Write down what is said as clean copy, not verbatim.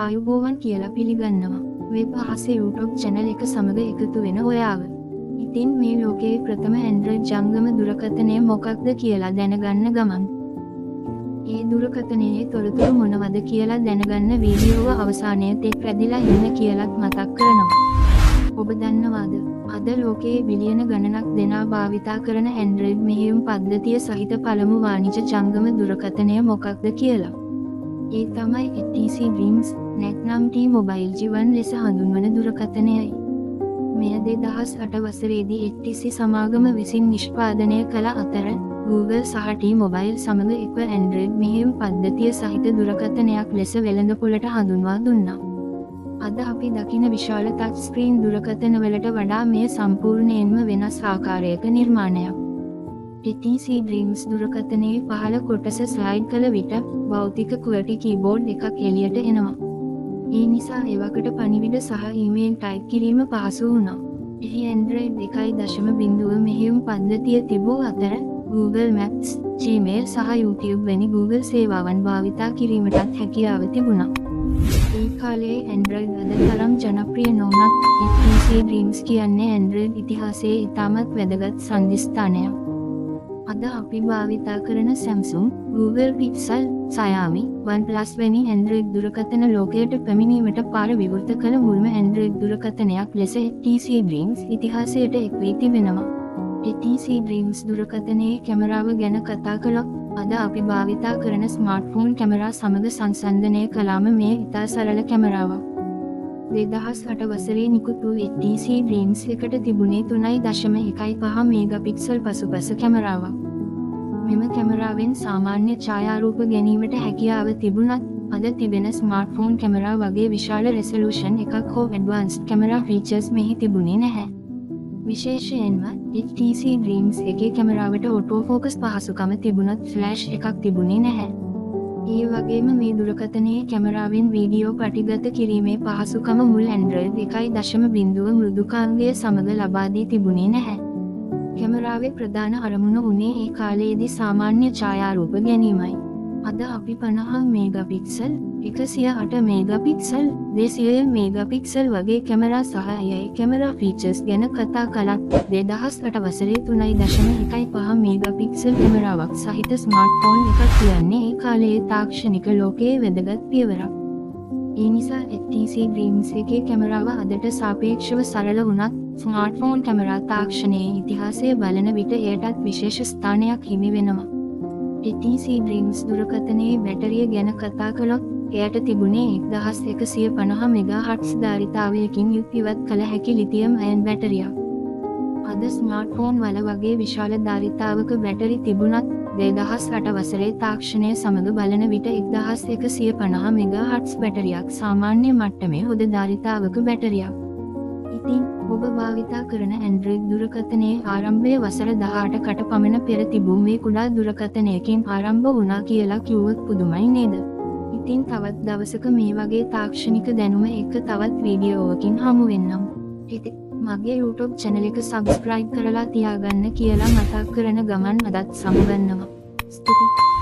ආයුබෝවන් කියලා පිළිගන්නවා. වෙබ් අහසේ YouTube channel එක සමග එකතු වෙන ඔයාව. ඉතින් මේ ලෝකයේ ප්‍රථම Android ජංගම දුරකථනය මොකක්ද කියලා දැනගන්න ගමන් ඒ දුරකථනයේ තොරතුරු මොනවද කියලා දැනගන්න වීඩියෝව අවසානයේ තෙක් රැඳිලා ඉන්න කියලත් මතක් කරනවා. ඔබ දන්නවද අද ලෝකයේ බිලියන ගණනක් දෙනා භාවිතා කරන Android මෙහෙයුම් පද්ධතිය සහිත පළමු වාණිජ ජංගම දුරකථනය මොකක්ද කියලා? ඒ තමයි HTC Dreams නැත්නම් T-Mobile G1 ලෙස හඳුන්වන දුරකථනයයි. මෙය 2008 වසරේදී HTC සමාගම විසින් නිෂ්පාදනය කළ අතර Google සහ T-Mobile සමග එක්ව Android මෙහෙයුම් පද්ධතිය සහිත දුරකථනයක් ලෙස වෙළඳපොළට හඳුන්වා දුන්නා. අද අපි දකින විශාල ටච් ස්ක්‍රීන් දුරකථනවලට වඩා මෙය සම්පූර්ණයෙන්ම වෙනස් ආකාරයක නිර්මාණයක්. HTC Dreams දුරකථනයේ පහළ කොටස ස්ලයිඩ් කළ විට භෞතික QWERTY keyboard එකක් එළියට එනවා. ඒ නිසා එවකට පණිවිඩ සහ ඊමේල් ටයිප් කිරීම පහසු වුණා. එහි Android 1.0 මෙහෙයුම් පද්ධතිය තිබූ අතර Google Maps, Gmail සහ YouTube වැනි Google සේවාවන් භාවිතා කිරීමටත් හැකියාව තිබුණා. ඒ කාලයේ Android අද තරම් ජනප්‍රිය නොවුනත් HTC Dreams කියන්නේ Android ඉතිහාසයේ ඉතාමත් වැදගත් සන්ධිස්ථානයක්. අද අපි භාවිතා කරන Samsung, Google Pixel, Xiaomi, OnePlus වැනි Android දුරකථන ලෝකයට පැමිණීමට පාර විවෘත කළ මුල්ම Android දුරකථනයක් ලෙස HTC Dreams ඉතිහාසයට එක් වී තිබෙනවා. HTC Dreams දුරකථනයේ කැමරාව ගැන කතා කළොත් අද අපි භාවිතා කරන ස්මාර්ට්ෆෝන් කැමරා සමග සංසන්දනය කළාම මෙය ඉතා සරල කැමරාවක්. 2008 වසරේ නිකුත් වූ HTC Dreams එකට තිබුණේ 3.15 මෙගාපික්සල් පසුපස කැමරාවක්. මෙම කැමරාවෙන් සාමාන්‍ය ඡායාරූප ගැනීමට හැකියාව තිබුණත් අද තිබෙන ස්මාර්ට්ෆෝන් කැමරා වගේ විශාල රෙසලූෂන් එකක් හෝ ඇඩ්වාන්ස්ඩ් කැමරා ෆීචර්ස් මෙහි තිබුණේ නැහැ. විශේෂයෙන්ම HTC Dreams එකේ කැමරාවට ඔටෝ ෆෝකස් පහසුකම තිබුණත් ෆ්ලෑෂ් එකක් තිබුණේ නැහැ. ඒ වගේම මේ දුරකථනයේ කැමරාවෙන් වීඩියෝ පටිගත කිරීමේ පහසුකම මුල් Android 1.0 මෘදුකාංගය සමග ලබා දී තිබුණේ නැහැ. කැමරාවේ ප්‍රධාන අරමුණ වුණේ ඒ කාලයේදී සාමාන්‍ය ඡායාරූප ගැනීමයි. අද අපි 50 මෙගාපික්සල්, 108 මෙගාපික්සල්, 200 මෙගාපික්සල් වගේ කැමරා සහ AI camera features ගැන කතා කළත් 2008 වසරේ 3.15 මෙගාපික්සල් කැමරාවක් සහිත ස්මාර්ට්ෆෝන් එකක් කියන්නේ ඒ කාලයේ තාක්ෂණික ලෝකයේ වැදගත් පියවරක්. ඒ නිසා HTC Dreams එකේ කැමරාව අදට සාපේක්ෂව සරල වුණත් ස්මාර්ට්ෆෝන් කැමරා තාක්ෂණයේ ඉතිහාසය බලන විට එයටත් විශේෂ ස්ථානයක් හිමි වෙනවා. HTC Dreams දුරකථනයේ බැටරිය ගැන කතා කළොත් එයට තිබුණේ 1150 මෙගාහර්ට්ස් ධාරිතාවයකින් යුත් ඉවත් කළ හැකි ලිතියම් අයන් බැටරියක්. අද ස්මාර්ට්ෆෝන් වල වගේ විශාල ධාරිතාවක බැටරි තිබුණත් 2008 වසරේ තාක්ෂණය සමග බලන විට 1150 මෙගාහර්ට්ස් බැටරියක් සාමාන්‍ය මට්ටමේ හොඳ ධාරිතාවක බැටරියක්. ඉතින් ඔබ භාවිතා කරන Android දුරකථනයේ ආරම්භය වසර 18කට පමණ පෙර තිබූ මේ කුඩා දුරකථනයකින් ආරම්භ වුණා කියලා කිව්වොත් පුදුමයි නේද? ඉතින් තවත් දවසක මේ වගේ තාක්ෂණික දැනුම එක්ක තවත් වීඩියෝවකින් හමු වෙන්නම්. ඉතින් මගේ YouTube channel එක subscribe කරලා තියාගන්න කියලා මතක් කරන ගමන් අදත් සමුගන්නවා. ස්තුතියි.